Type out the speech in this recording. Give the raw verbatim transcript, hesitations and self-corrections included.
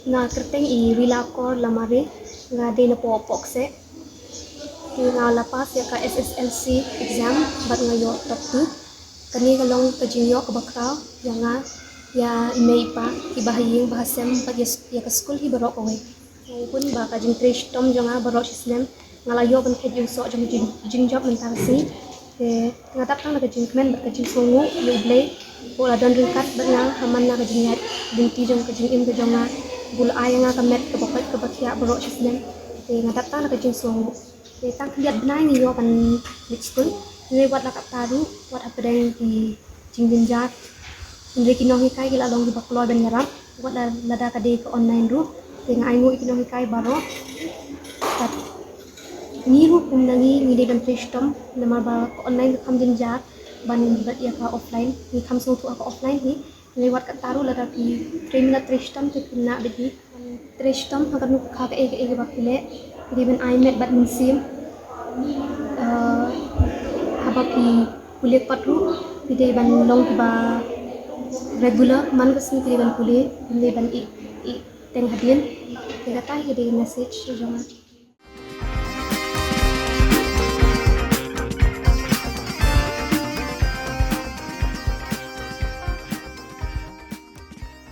Nga kyrteng i Rila Kor Lamare, nga dei na Pohpoh Kseh. Te nga la pass ïa ka S S L C exam bad nga ïoh top two. Kane ka long ka jingïoh kaba khraw ïa nga, ïa i mei i pa, kiba ha ïing ba ha sem bad ïa, ïa ka skul hi baroh kawei. Nga bun ba ka jingtrei shitom jong nga baroh shi snem nga la ïoh ban kheit ïa u soh jong ka jing, jingjop mynta ka sngi. Te nga dap tang da ka jingkmen bad ka jingsngewnguh ïa U Blei ba u la don ryngkat bad nga ha man la ka jingïaid lynti jong ka jingim ka jong nga. Ba u la ai ïa nga ka met kaba koit kaba khiah baroh shi snem. Te nga dap tang da ka jingsngewnguh. Te tang khyndiat bnai ngi ïoh ban leit skul. Hynrei wat la katta ruh, wat hapdeng ki jingjynjar, hynrei ki nonghikai ki la long kiba kloi ban ïarap. Wat la, lada ka dei ka online ruh, te nga ainguh ïa ki nonghikai baroh. Bad ngi ruh kum na ngi, ngi dei ban trei shitom, namar ba ka online ka kham jynjar ban bad ïa ka offline. Ngi kham sngewthuh ha ka offline hi. Hynrei wat katta ruh, lada phi trei minot trei shitom te phin nah beit hi. Trei shitom ha kano ka kha kaei kaei kaba phi leh, phi dei ban ai met bad mynsiem. Eh, haba phi pule kot ruh, phi dei ban long kiba regular, man ka sngi phi dei ban pule, phi dei ban ïeh, ïeh teng hadien. Te kata hi ka dei ka message jong nga.